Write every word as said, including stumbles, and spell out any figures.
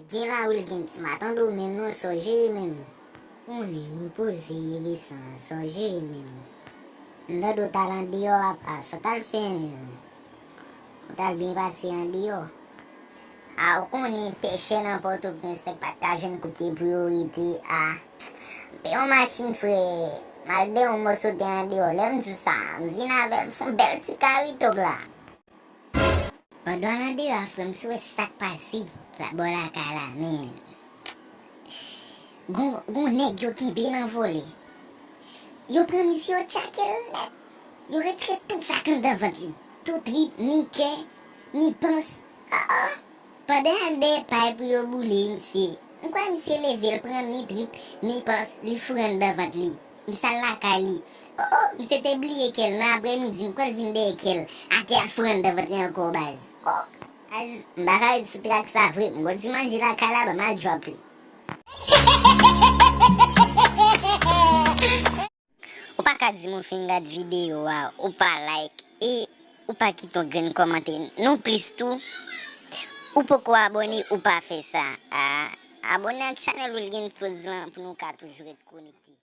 Gen la Wilgens, m pa tande w menm non, sa w jere menm? Konnen, mwen poze, Irisan, sa w jere menm? M tande w t al andeyò apa, sa w t al fè menm? Ou t al byen pase andeyò? A, ou konnen tè chè nan Pòtoprens, nèg pa t ka jwenn kote pou yo rete a. M peye yon machin, frè. M al dèyè yon mòso tè andeyò. Lè m di w sa, m vin avè l, m fè yon bèl ti karitòk la. Pandan w al andeyò a, frè m, si w wè sa k pase la bò lakay la, men. Gon, gon nèg yo kenbe nan vòlè. Yo pran misye, yo tchake l nèt. Yo retire tout sa k anndan vant li. Tout trip, ni kè, ni pans. Ah, ah. Pandan y al dèyè pay pou yo boule misye, m kwè misye leve, l pran ni trip, ni pans, li foure anndan vant li. Misye al lakay li. Oh, oh, misye te bliye kè l nan aprèmidi, m kwè l vin dèyè kè l. Atè a foure anndan vant li ankò, baz. Oh, baz, m pa ka ret sou trak sa vre. M gon ti manje lakay la, ban m al drop li. Ou pa ka di m ou fin gad videyo a, ou pa like e ou pa kite yon grenn kòmantè. Non plis tou, ou poko abòne, ou pa fè sa. Ah, abòne ak chanèl Wilgens Prodz lan pou nou ka toujou ret konekte.